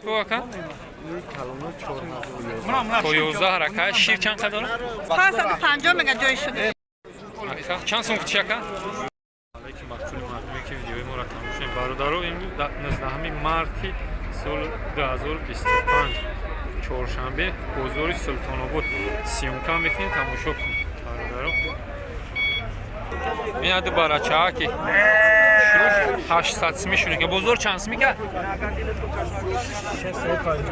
Ака? То 11 рака. Шир чанд қадр дорад? 550 мега ҷой шуда. Ака, чанд сум кутиш, ака? Алейкум ба кулли мардуме, ки видеои моро тамошо мекунед. Бародаро, имрӯз 19 марти соли 2025, чоршанбе, бозори Султонобод съёмка мекунем, тамошо кунед, бародаро. Ина ду барачаа, ки 800 сими шуни. Бозор чанд сими ка?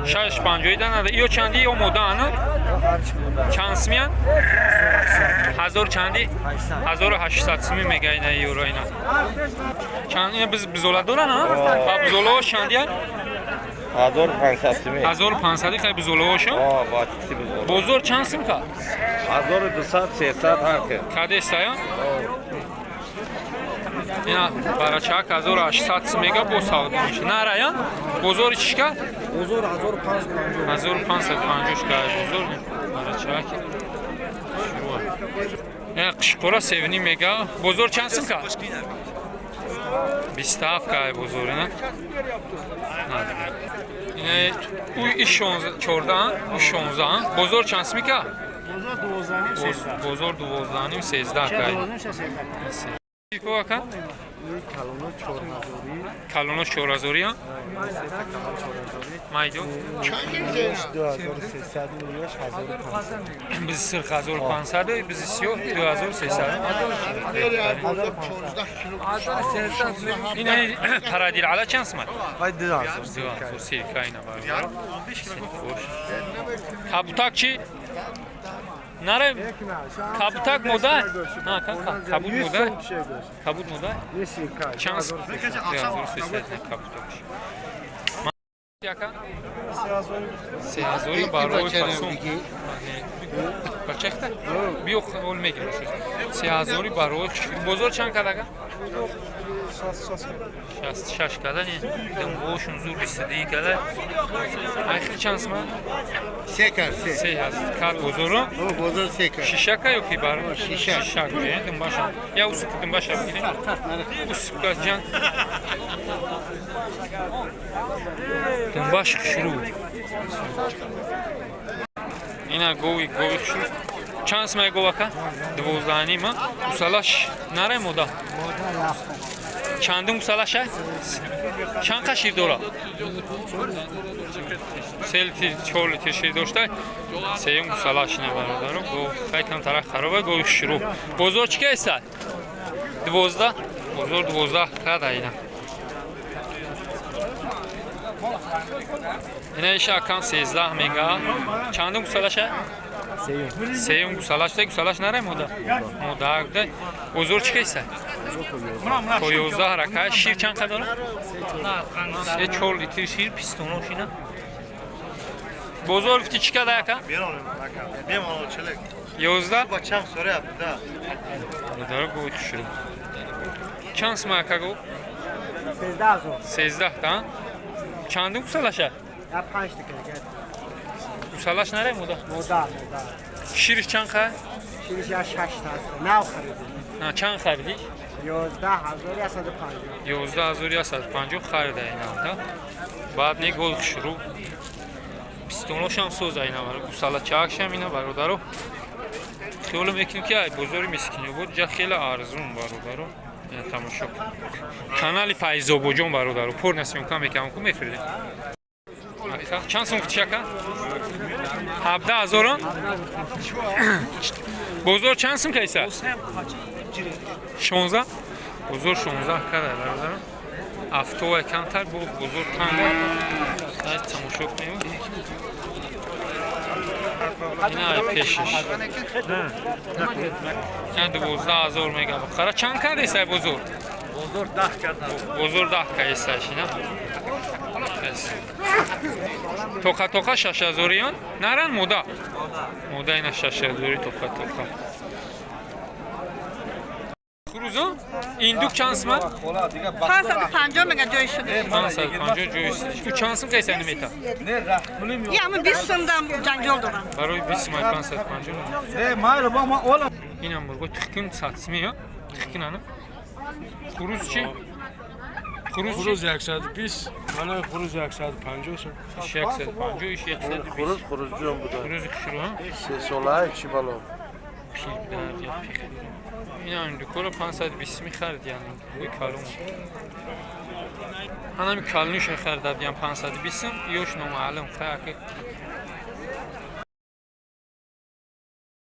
Шаш панҷоҳи данада. Ё чанди, ё модаана? Чанд симиян? Ҳазор чанди? 1800 сими мега ина ёро ина. Чанд ина биз бизола доран, а? Ба бизолаҳо чандиян? 1500 сими. 1500 хай бизолаҳошо? О, ба тикси бузор. Бозор чанд сим ка? 1200, 300 ҳар хел. Кадестая? Ина барачаак 1800 сим мега, бо савдо меша. Нараян? Бозори чишка? Бозор 1550. 1550 шка бозор барачаак. Ина қишқора севни мега. Бозор чанд сим ка? 27 кай бозор ина. Ина у и 16, 14, у 16. Бозор чанд сими ка? Бозор 12,5. Бозор 12,5, 13 кай. 12,5. Ко, ака? Калоно 4000. Калоно 4000, а? Майдо? 2300, меёш 1500. Бизи сирх 1500, бизи сиёҳ 2300. Ина парадил ала чанд сумад? Вай 2000. 2000 сирка ина, бародаро. Кабутак чи? Наре, кабутак мода? На, кабут мода? Кабут мода? Чанд? 2300 кабутак. Яка? 3000 барои фасун. Бачахта? Биё, ол мегирам. 3000 барои. Бозор чанд кадага? 66 када не. Думбошун зур 22 када. Айхи чанд сма? Се кар, се. Се ҳазор кад бозоро? О, бозор се кар. Шишака ё ки бар? Шишак. Шишак, не, думбаша. Я усук думбаша бигирем. Усука ҷан. Думбаш хушрӯ. Ина гови хушрӯ. Чанд смай говака? 12,5. Усалаш наре, мода? Чандум усалаша? Чанд қа шир дора? 3 литр, 4 литр шир дошта. Сеюм гусалаш ина, бародаро. Гов хай камтара хароба, гови хушрӯ. Бозор чӣ кайса? 12? Бозор 12 када ина. Ина иша акам 13 мега. Чандум гусалаша? Сеюм гусалаш. Та гусалаш наре, мода? Мода гуда. Бозор чӣ кайса? То 11 рака. Шир чанд қа дора? 3-4 литр шир пистонош ина. Бозор гуфти чӣ када, ака? 11? Бачам соре да. Бародаро, гови хушрӯ. Чанд сум, ака, гов? 13 000. 13 та? Чандум гусалаша? Я 5 така. Гусалаш наре, мода? Мода, мода. Шириш чанд қа? Шириш я 6 та. Нав харидем. На, чанд харидӣ? 11 150. 11 150 харида ина да. Баъд не, гол хушрӯ. Пистоношам соза ина, баро. Гусалачаакшам ина, бародаро. Хиёло мекунем, ки ай бозори Мискинобод ҷа хеле арзун, бародаро. Ина тамошо кун. Канали Файзобоҷон, бародаро. Порна съёмка мекунам, ку мефирдем. Ака, чанд сум кутиш, ака? 17 ҳазорон? Бозор чанд сум кайса? 16? Бозор 16 када, бародаро. Афтовай камтар, бо бозор танга. Ай тамошо кунем. Ина ай пешиш. Ина 12 000 мега. Хара чанд кардесай бозор? Бозор 10 карда. Бозор 10 кайсаш ина. Тоқа тоқа 6000-иён? Наран, мода? Мода ина 6000-и тоқа тоқа. Хурузо? Индук чанд сумат? 550 мега ҷой шуда. 550 ҷои. Ку чанд сум кайса немета? Я ҳамин 20 сумдам ҷанҷол дорам. Барои 20 сум 550. Инам мурғо тухкин 100 сум ё? Тухкин ана. Хуруз чи? Хуруз чӣ? Хуруз 120, мана хуруз 150 сум. Иш 150, иш 120. Хуруз хуруз ҷон буда. Хурузи хушрӯ, ҳа? 3 сола чӣ бало. Пир будан, я пих. Ина индукоро 520 мехарид, яъне индукои калон. Ҳанами калонишо харида будям 520 сум, ёш номаълум. Хаяки.